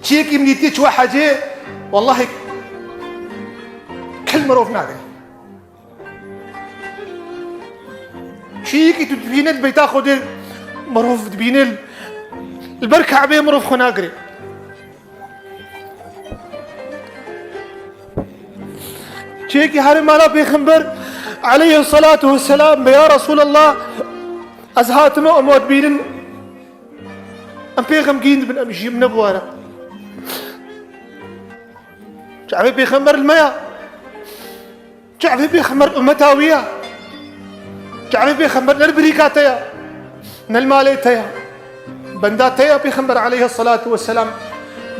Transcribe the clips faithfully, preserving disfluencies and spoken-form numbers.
Çiyekî min dîtî çiwa hecê, wellahî kil mirov nagirê. Çiyekî tu dibîne di beyta Xwedê mirov dibîne li ber Ke'beyê mirov xwe nagirê. Çiyekî herê mala Pêxember aleyhisselatu vesselam bê, ya Resulallah, ez hatime em we dibînin. Em pê xemgîn dibin, em jî min ne bi wara. Çavê Pêxember li me ya. Çavê Pêxember ummeta wî ya. Çavê Pêxember ne li birîka te ya. Ne li malê te ya. Benda te ya Pêxember aleyhisselatu vesselam.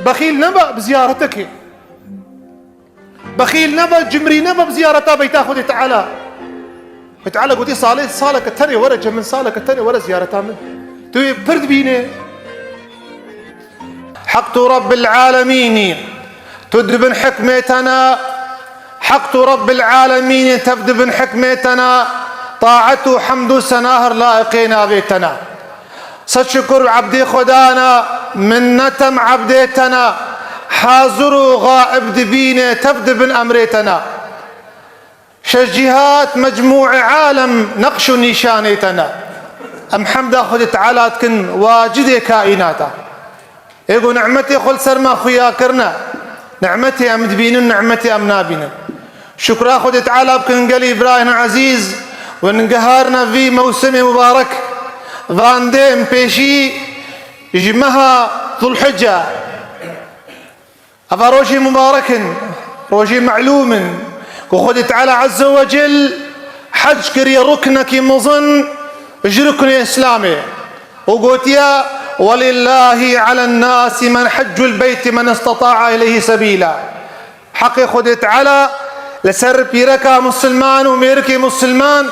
Bexîl nebe bi ziyaretekê. Bexîl nebe, cimrî nebe bi ziyareta beyta Xwedê Teala. Xwedê Teala gotî, salê, saleke tenê were cem min, saleke tenê were ziyareta min. Tu wê pir dibînê. Heqtu Rabbil alemînî, tu dibin hikmê te ne. Heqtu Rabbil alemînî, tev dibin hikmê te ne. Taet û hemd û sena her layiqê navê te ne. Sed şukur ebdê Xwedana, minnetem ebdê tena, hazir û gaib dibîne, tev dibin emrê tena. Şeş cîhat, mecmû'ê alem, neqş û nîşanê tena. Em hemda Xwedê Teala dikin, wacidê kaînata. Ê ku nimetê xwe li ser me xuya kirine, nimetê em dibînin, nimetê em nabînin. Şukra Xwedê Teala bikin gelî birayên ezîz, win giharine vî mewsimê mubarek. Van dê em pêşî ji meha Zulhicce. Eva rojê mubarek in, rojê melûm in, ku Xwedê Teala Azze ve Cel hec kiriye ruknekî mezin ji ruknê Îslamê. û gotiye, "Welillâhi alen nâsi men heccul beyti men isteta'a ileyhi sebîla." Heqê Xwedê Teala li ser pîreka misilman û mêrikê misilman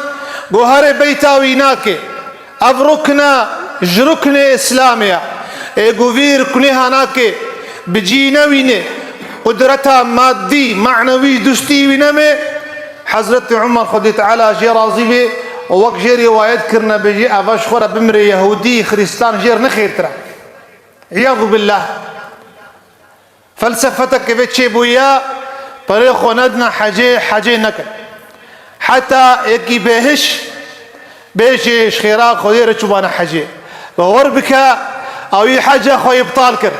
guherê beyta wî nake. Ev rukne ji ruknê Îslamê ye. Ê ku vî ruknê ha nake, bi cî newîne, qudreta madî, manewî, dustî wî neme, Hezretî Umar, Xwedê Teala jê razî be, wek jê rîwayet kirine, bêjî, eva ji xwe re bimire Yehûdî, Xristan jê re ne xêrtir e. Îyadu billah. Felsefeteke vê çêbûye, perê xwe nedine hecê, hecê nekin. Heta yekî bêhiş bêjê ji xêra Xwedê re çûbane hecê. Bawer bike, ewî heca xwe îbtal kir.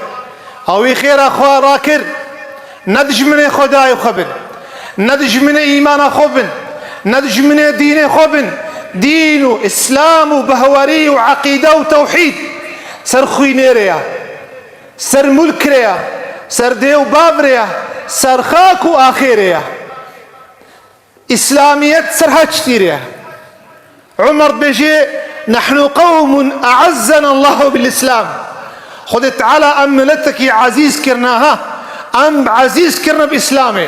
Ewî xêra xwe rakir. Ne dijminê Xwedayê xwe bin. Ne dijminê îmana xwe bin. Ne dijminê dînê xwe bin. Dîn û Îslam û behwerî û eqîde û tewhîd ser xwînê re ye. Ser mulk re ye. Ser dê û bav re ye. Ser xak û axê re ye. Îslamiyet ser her tiştî re ye. Umar dibêje, "Nehnu qewmun e'ezzena Allahu bil Îslam." Xwedê Teala em miletekî ezîz kirine, ha. Em ezîz kirine bi Îslamê.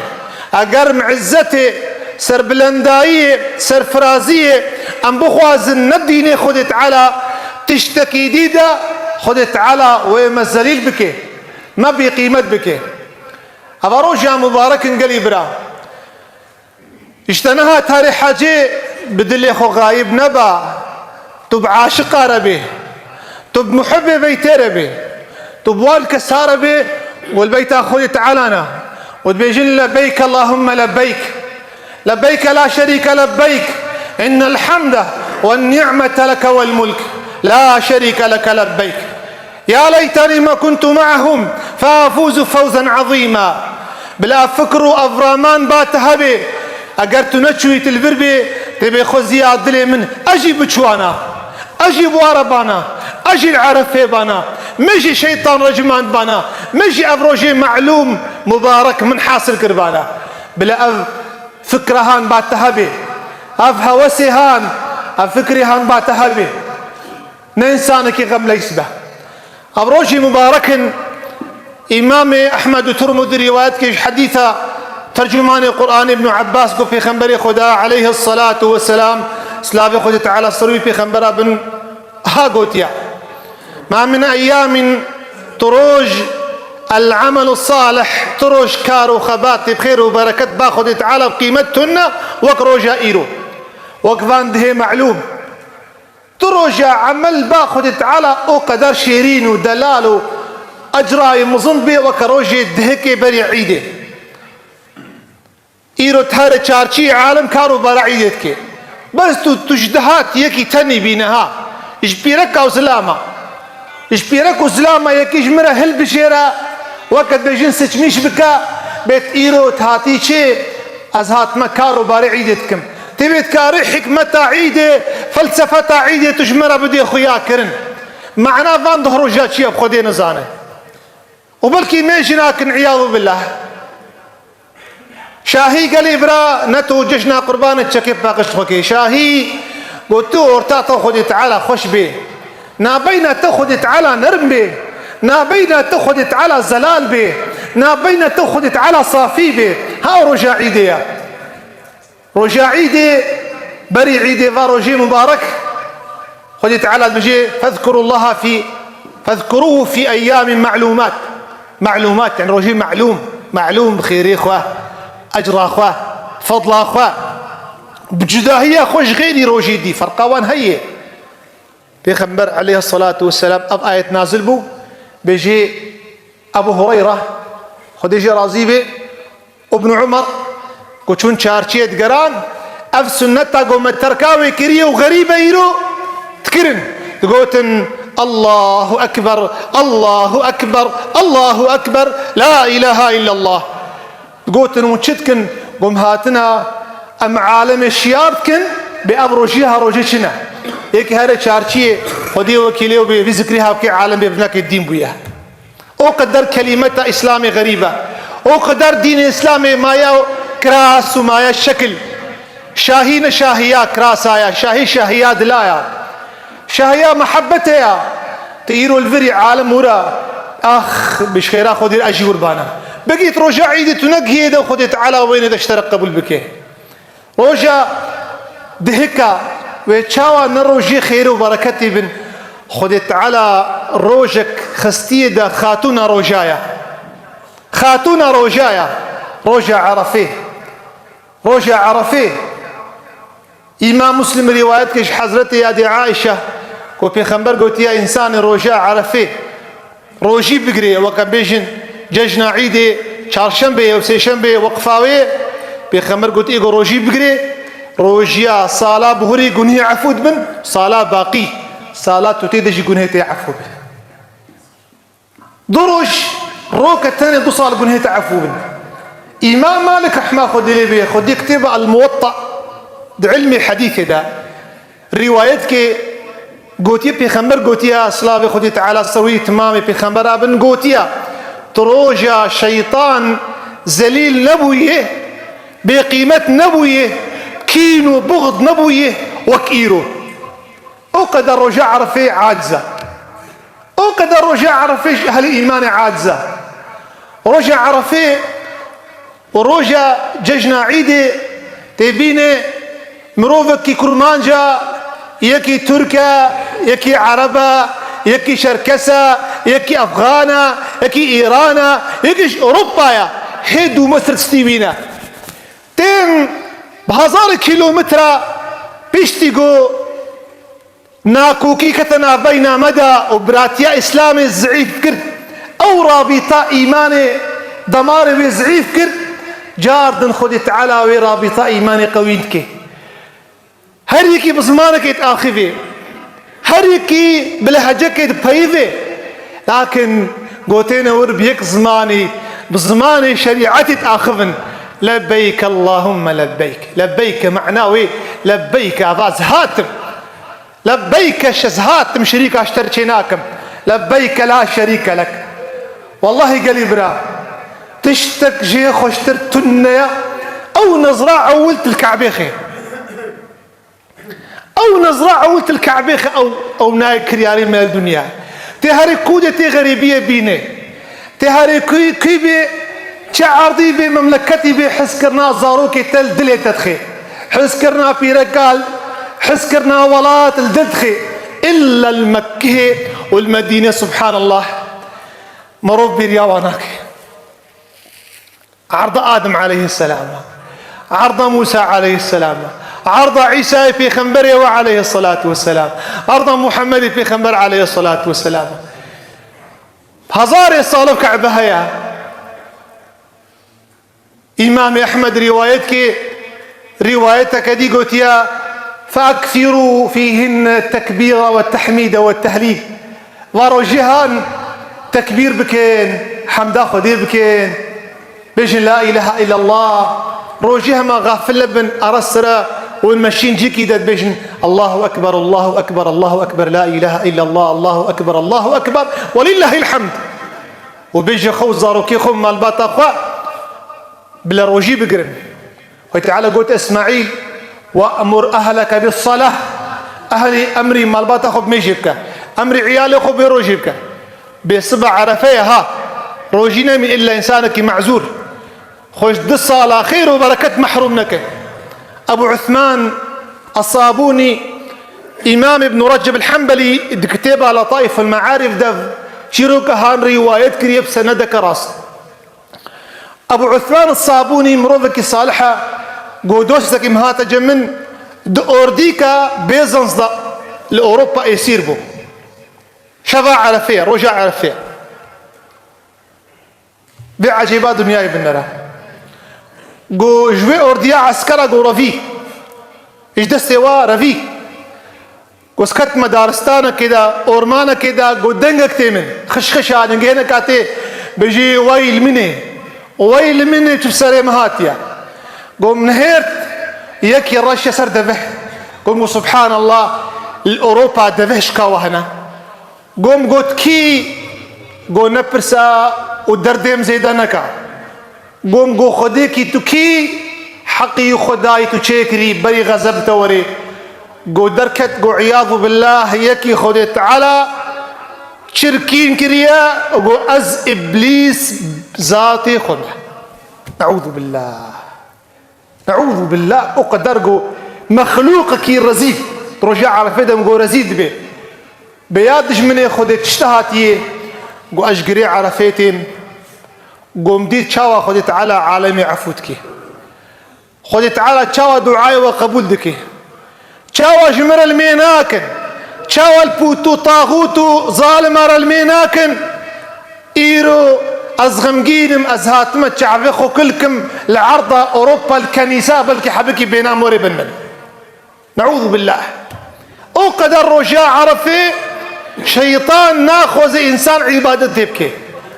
Eger em izzetê, serbilendayiyê, serfiraziyê em bixwazin ne dînê Xwedê Teala tiştekî dî de, Xwedê Teala wê me zelîl bike. Me bêqîmet bike. Eva roja mubarek in gelî bira. Îşte niha tarê hecê bi dilê xwe xayib neba. Tu bi aşiqa re bê. Tu bi muhibbê beytê re bê. Tu bi wan kesa re bê û li beyta Xwedê Teala ne. Û dibêjin, "Lebeyk Allahümme lebeyk. Lebeyke la şerîke lebeyk. İnnel hamde ve ni'mete leke vel mulk. La şerîke leke lebeyk." "Ya leyteni ma kuntu ma'ahum fe afuzu fewzen azîma." Bila fikr û evraman ba te hebê, eger tu neçûyî tu li vir bê, dê bê xweziya dilê min, ez jî biçûana, ez jî bi wa re bana, ez jî li Erefê bana, min jî şeytan rejimand bana, min jî ev rojê melûm, mubarek min hasil kir bana. Bila ev fikra han ba te hebê, ev hewesê han, ev fikrê han ba te hebê. Ne însanekî xemleyis be. Ev rojî mubarek in. Îmamê Ehmed û Tirmidî rîwayet kir ji hedîsa tercûmanê Qur'anê Ibn Abbas, ku Pêxemberê Xweda aleyhisselatu vesselam, silavê Xwedê Teala ser wî, Pêxembera bin, ha gotiye, "Ma min eyyamin", tu roj, "el-amelu salih", tu roj kar û xebatê bi xêr û bereket ba Xwedê Teala bi qîmet tune wek roja îro. Wek van dihê melûm. Tu roja emel ba Xwedê Teala o qeder şêrîn û delal û ecrayê mizin bê weke rojê dihikê berî îdê. Îro tare çarçî alem kar û bara îdê dike. Bes tu, tu ji dehat yekî tenî bîne ha. Ji pîreka û zilama. Ji pîrek û zilama yekî ji min re hilbijêre, weke dibêjin siçmîş bike, bêt îro hatî çê, ez hatime kar û barê îdê dikim. Tê bêt karê hikmeta îdê, felsefeta îdê tu ji min re bidê xuya kirin. Mana van deh roja çi ye bi Xwedê nizane. Û belkî me jî nakin, îyadu billah. Şahî gelê bira, ne tu cejna qurbanê çekê paqij xwe kê. Şahî got, tu orta te Xwedê Teala xweş bê. Nabeyna te Xwedê Teala nerm bê. Nabeyna te Xwedê Teala zelal bê. Nabeyna te Xwedê Teala safî bê. Ha roja îdê ye. Roja îdê, berî îdê va rojê mubarek, Xwedê Teala dibêje, "Fezkurullaha fî, fezkuruhu fî eyyâmin ma'lûmât." Ma'lûmât, yani rojê ma'lûm. Ma'lûm bi xêrê xwe, ecra xwe, fedla xwe. Bi cudahiya xwe ji xêrî rojê dî, ferqa wan heye. Pêxember aleyhissalatu vesselam ev ayet nazil bû, bêjê Ebu Hureyre, Xwedê jê razî be, Ibn Umar, ku çûn çarçiyê digeran, ev sunneta ku me terka wê kiriye û xerîbe îro dikirin. Digotin, "Allahu Ekber, Allahu Ekber, Allahu Ekber, la ilahe illallah." Digotin, hûn çi dikin? Gom hatina em alemê şiyar dikin, bê ev rojî ha rojê çi ne? Yekî here çarçiyê, Xwedê wekîlê û bê vî zikrî ha bikê alem bê binekê dîn bûye. O qeder kelîmeta Îslamê xerîb e. O qeder dînê Îslamê maye kiras û maye şekil. Şahî ne şahiya kirasa ya, şahî şahiya dila ya. Şahiya mehebetê ya. Ti îro li virî alem û ra, ax, bi ji xêra Xwedê re ez jî wirbana. Begît roja îdê tu ne gihê de Xwedê Teala wênê de ji te re qebûl bike. Roja dihika wê çawa ne rojê xêr û bereketê bin. Xwedê Teala rojek xistiyê de xatûna roja ya. Xatûna roja ya. Roja Erefê. Roja Erefê. Îmam Muslim rîwayet kir ji Hezretê Yadê Aîşe ku Pêxember gotiye, însanê roja Erefê rojî bigirê, weke bêjin cejna îdê, çarşembê ye û sêşembê ye, weqfa wê ye. Pêxember got, ê ku rojî bigirê, rojiya sala bihurê gunhê efû dibin, sala baqî, sala tu tê de jî gunhê tê efû bin. Du roj roke tenê du sal gunhê te efû bin. Îmam Malik rehma Xwedê lê bê, xwedî kitêba El Muwatta di ilmê hedîsê de rîwayet ke gotiye, Pêxember gotiye, silavê Xwedê Teala ser wî timamê pêxembera bin, gotiye, tu roja şeytan zelîl nebûye, bêqîmet nebûye, kîn û buxd nebûye wek îro. O qeder roja Erefê aciz e. O qeder roja Erefê ji ehlî îmanê aciz e. Roja Erefê û roja cejna Îdê tê bînê mirovekî kurmanc e, yekî Tirk e, yekî Ereb e, yekî Çerkes e, yekî Efxan e, yekî Îran e, yekî ji Ewropa ye. Hê dû Misir tiştî wî ne. Tên bi hezarê kîlometre piştî ku nakokî kete navbeyna me de û biratiya Îslamê zeîf kir, ew rabîta îmanê, demarê wê zeîf kir, car din Xwedê Teala wê rabîta îmanê qewî dike. Her yekî bi zimanekê diaxivê, her yekî bi lehecekê dipeyivê, lakin gotêne wir bi yek zimanî, bi zimanê şerîetê diaxivin. Lebbeyk Allahumme lebbeyk. Lebbeyk mana wê, lebbeyk, ava ez hatim. Lebbeyke, ez hatim, şerîka ji te re çê nakim. Lebbeyke la şerîke lek. Wellahî gelî bira, tiştek jê xweştir tune ye. Ew nezra ewil til Kabê xê. Ew nezra ewil til Kabê xê, ew, ew nayê kiryarê me li dinya. Tê herê kûdê tê xerîbiyê bînê. Tê herê kuy, kuy bê, çi erdî bê, memleketî bê, hizkirina zarokê te li dilê te dixê. Hizkirina pîreka, hizkirina welat li dil dixê. Îlla li Mekkehê û li Medînê, subhanallah. Mirov bêriya wan nake. Erda Adem aleyhisselam e. Erda Musa aleyhisselam e. Erda Îsayê pêxemberê we aleyhisselatu vesselam. Erda Muhammedê pêxember aleyhisselatu vesselam e. Hezarê sal ev Ke'be heye. Îmamê Ehmed rîwayet kê, rîwayeteke dî gotiye, "Feekthirû fîhinne tekbîra ve tehmîde ve tehlîl." Va rojê han tekbîr bikin, hemda Xwedê bikin. Bêjin, "La ilahe illallah." Rojê hema xafil nebin, ara sira û meşîn cîkî de dibêjin, "Allahu ekber, Allahu ekber, Allahu ekber, la ilahe illallah, Allahu ekber, Allahu ekber, ve lillahil hamd." Û bêje xwe û zarokê xwe û malbata xwe bila rojî bigirin. Xwedê Teala got, "Îsmaîl, we'mur ehleke bis-salah." Ehlî emrî malbata xwe bi mêjê bike. Emrî îyalê xwe bê rojî bike. Bê siba Erefe ye ha. Rojî nemî illa însanekî mezûr. Xweş du sala xêr û bereket mehrûm neke. Ebu Usman Es-Sabûnî, Îmam Ibn Receb el-Henbelî di kitêba Letaîf el-Mearif de çîroka han rîwayet kiriye bi senedeke rast. Ebu Usman Es-Sabûnî mirovekî salih e, got, dostekî min hate cem min, di ordîka Bêzans de li Ewropa êsîr bû. Şeva Erefê, roja Erefê. Vê ecêba dinyayê binere. Go ji wê ordiya eskera go revî. Ji destê wa revî. Go ez ketime daristanekê de, ormanekê de, go dengek tê min. Xişxişa dengêneka tê. Bijî weyl min ê. Weyl min ê çi bi serê min hatiye. Go min hêrt yekî reşe ser deveh. Go min go subhanallah, li Ewropa deveh ji ka we hene. Gom got, "Kî?" Go, "Nepirsa û derdê min zêde neka." Gom go, "Xwedê kî tu kî? Heqî Xwedayî tu çêkirî, berî xezeb te werê." Go, derket, go, "Îyazû billah, yekî Xwedê Teala çirkîn kiriye." Go, "Ez îblîs zatê xwe me." Eûzû billah. Eûzû billah, o qeder go mexlûqekî rezîl. Roja Erefê de min go rezîl dibe. Bê ya dijminê Xwedê tişte hatiye, go ez ji girê Erefê têm. Go min dît çawa Xwedê Teala alemê efû dike. Xwedê Teala çawa duayê we qebûl dike. Çawa ji min re li mê nakin? Çawa li pût û taxût û zalima re li mê nakin? Îro ez xemgîn im, ez hatime çavê xwe kil kim li erda Ewropa li kenîsa, belkî hebikî bêna morê bin min. Neûzûbillah. O qeder roja Erefê şeytan naxwaze însan îbadet tê bike.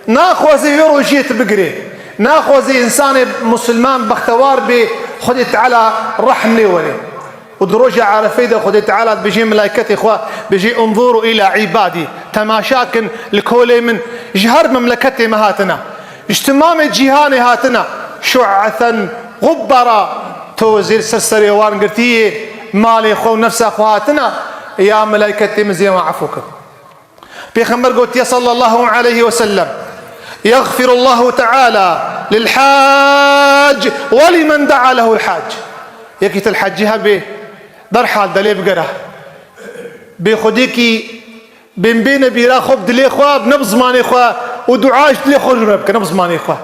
Naxwaze wê rojiyê tu bigire. Naxwaze însanê musulman bextewar bê, Xwedê Teala rehm lê were. Û di roja Erefê de Xwedê Teala dibêje melayketê xwe, dibêje, "Unzuru ila îbadî." Temaşa kin li kolê min, ji her memleketê me hatine. Ji timamê cîhanê hatine. Şu'esen xubbara, tozê li ser serê wan girtiyê, malê xwe û nefsa xwe hatine. Ya melayketê min zê wan efû kin. Pêxember gotiye sallallahu aleyhi ve sellem, "Yexfirullahu teala lil hac ve limen da'a lehul hac." Yekî til hecî hebe, derhal delê bigere. Bê xwedêkî bên bêne bîra xwe bi dilê xwe, ne bi zimanê xwe û dua ji dilê xwe jû re bike, ne bi zimanê xwe.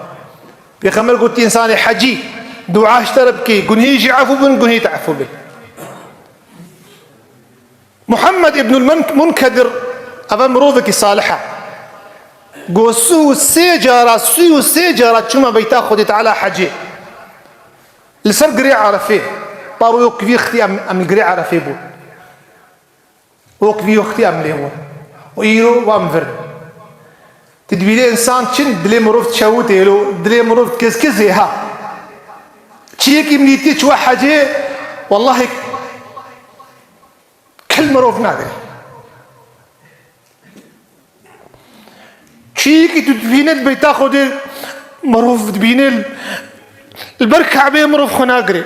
Pêxember gotiye, însanê hecî dua ji te re bike, gunhê jî efû bin, gunhê te efû be. Muhammed îbnul Mun-, Munkedir, ev e mirovekî salih e. Go sî û sê cara, sî û sê cara çûme beyta Xwedê Teala hecê. Li ser girê Erefê. Paro wek vî xitî em, em li girê Erefê bûn. Wek vî xitî em lê bûn. Û îro wa em vir. Tu dibînî însan çin dilê mirov çewitê lo, dilê mirov kizkizê ha. Çiyekî min dîtî çû hecê, wellahî kil mirov nagirê. Çiyekî tu dibîne di beyta Xwedê mirov dibîne li ber Ke'beyê mirov xwe nagirê.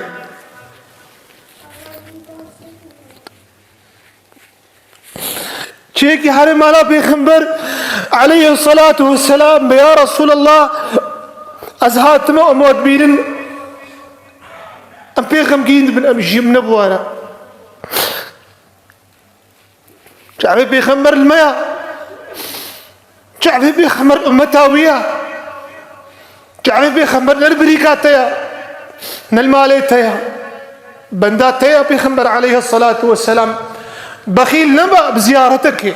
Çiyekî herê mala Pêxember aleyhissalatu vesselam be, ya Resulallah, ez hatime û me dibînim, em pê xemgîn dibin, em jî min nebiware. Çavê Pêxember li me ya. Çavê Pêxember ummeta wî ya. Çavê Pêxember ne li birîka te ya. Ne li malê te ya. Benda te ya Pêxember aleyhissalatu vesselam. Bexîl nebe bi ziyaretekê.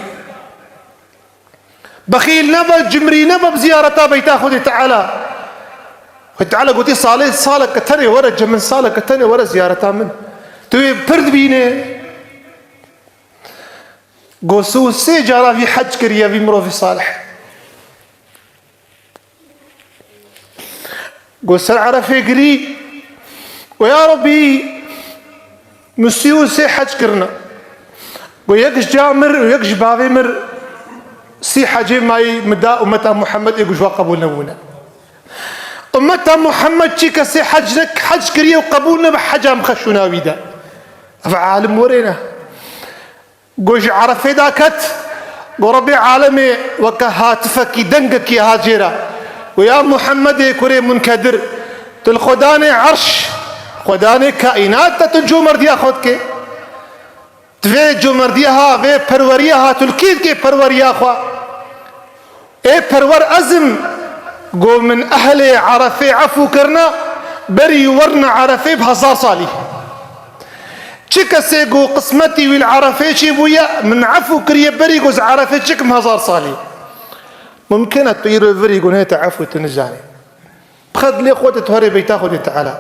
Bexîl nebe, cimrî nebe bi ziyareta beyta Xwedê Teala. Xwedê Teala gotî, salê, saleke tenê were cem min, saleke tenê were ziyareta min. Tu wê pir dibînê. Go sê û sê cara vî hec kiriye vî mirovî salih. Go ser Erefê girî, go ya Rabbî, min sî û sê hec kirine. Go yek ji ca mir û yek ji bavê mir, sî hecê mayî min da ummeta Muhammed, ê go ji wa qebûl nebûne. Ummeta Muhammed çi kesê hec ne, hec kiriye û qebûl nebe, heca min xeşûna wî de. Ev alim werê ne. Go ji Erefê daket, go Rebbê alemê weke hatifekî, dengekî hat jê re. Go ya Muhammedê kurê Munkedir, tu li xwedanê erş, xwedanê kaînat de tu comerdiya xwe dikê. Tu vê comerdiya ha, vê perweriya ha, tu li kê dikê perweriya xwe? Ê perwer ez im, go min ehlê Erefê efû kirine, berî werine Erefê bi hezar salî. Çi kesê go qismetî wî li Erefê çêbûye, min efû kiriye berî go ez Erefê çêkim hezar salî. Mumkin e tu îro virî go nê te efû tu nizanî. Bixwe dilê xwe te tu herê beyta Xwedê Teala.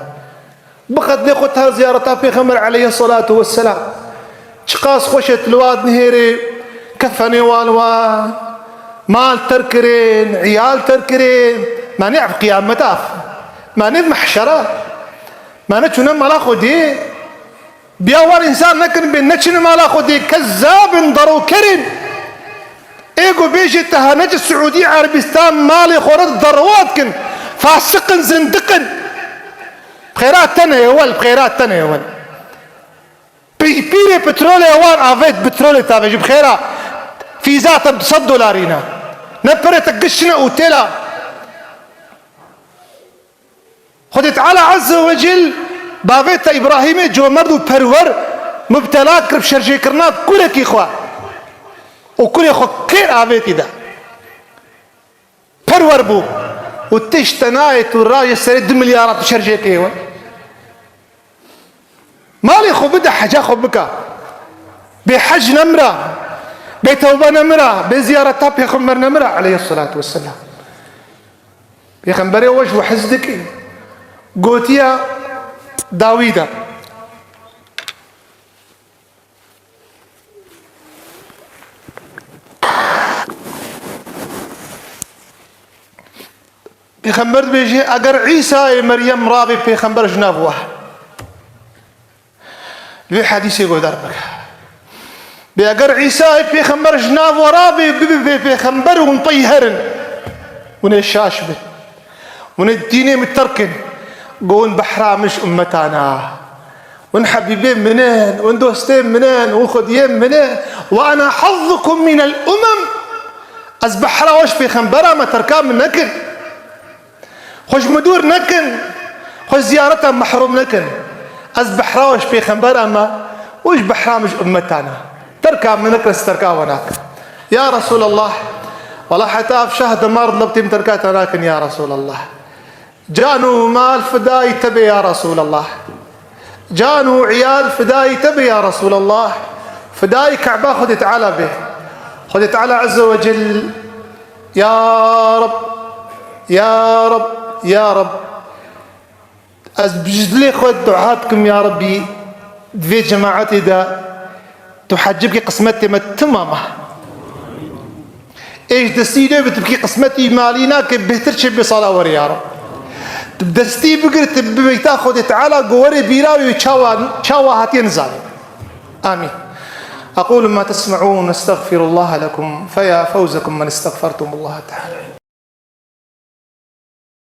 Bixwe dilê xwe te ziyareta Pêxember aleyhisselatu vesselam. Çiqas xweş e tu li wa dinihêrê, kefenê wan wan, mal ter kirin, iyal ter kirin. Ma ne ev qiyameta? Ma ne mehşera? Ma ne çûne mala Xwedê? Biya wan însan nekin bê neçin mala Xwedê, kezzab in, derûker in. Ê ku bêjê te hene ci Siûdî Erebistan malê xwe re derwa dikin, fasiq in, zindiq in. Bi xêra te neyê wel, bi xêra te neyê wel. Pî-, pîrê petrolê wan avêt, petrolê tavêjî bi xêra fîza te bi sed dolarî ne. Ne perê te giş ne û têla. Xwedê Teala Azze ve Cel bavê te Îbrahîmê comerd û perwer mubtela kir bi şerjêkirina kurekî xwe û kurê xwe kêr avêtî de. Perwer bû û tişt te nayê tu rajê serê du milyara tu şerjêkê we. Malê xwe bide, heca xwe bike. Bê hec nemira, bê tewbe nemira, bê ziyareta Pêxember nemira aleyhisselatu vesselam. Pêxemberê we ji we hez dike. Gotiya dawî de. Pêxember dibêje, eger Îsayê Meryem rabê pêxember ji nav we. Vê hedîsê guhdar bike. Bê eger Îsayê pêxember ji nav we rabê, bibe pê-, pêxember û hûn pey herin. Hûn ê şaş bin. Hûn ê dînê min terk in. Go hûn behra min ji ummetana. Hûn hebîbê min in, hûn dostê min in, hûn xwediyê min in. Ve ana hazzukum minel umem. Ez behra we ji pêxembera me terka min nekin. Xwe ji min dûr nekin, xwe ji ziyareta mehrûm nekin. Ez behra we ji pêxembera me û ji behra min ji ummetana. Terka min nekin, ez terka we nakim. Ya Resûlallah, wela heta ev şah demar dilebtî min terka te nakin ya Resûlallah. Can û mal fidayî te bê ya Resûlallah. Can û iyal fidayî te bê ya Resûlallah. Fidayî Keba Xwedê Teala bê. Xwedê Teala Azze ve Cel, ya Reb, ya Reb, ya Reb. Ez bi ji dilê xwe dua dikim, ya Rebbî, di vê cemaetê de tu hecî bikî qismetê me timama. Ê ji destî nê bi tu bikî qismetî malî nake, bêhtir çê bê sala werê ya Reb. Tu bi destî bigir, tu bi beyta Xwedê Teala go werê bîra wê çawa, çawa hatiye nizanî. Amîn. أقول ما تسمعون، أستغفر الله لكم، فيا فوزكم من استغفرتم الله تعالى.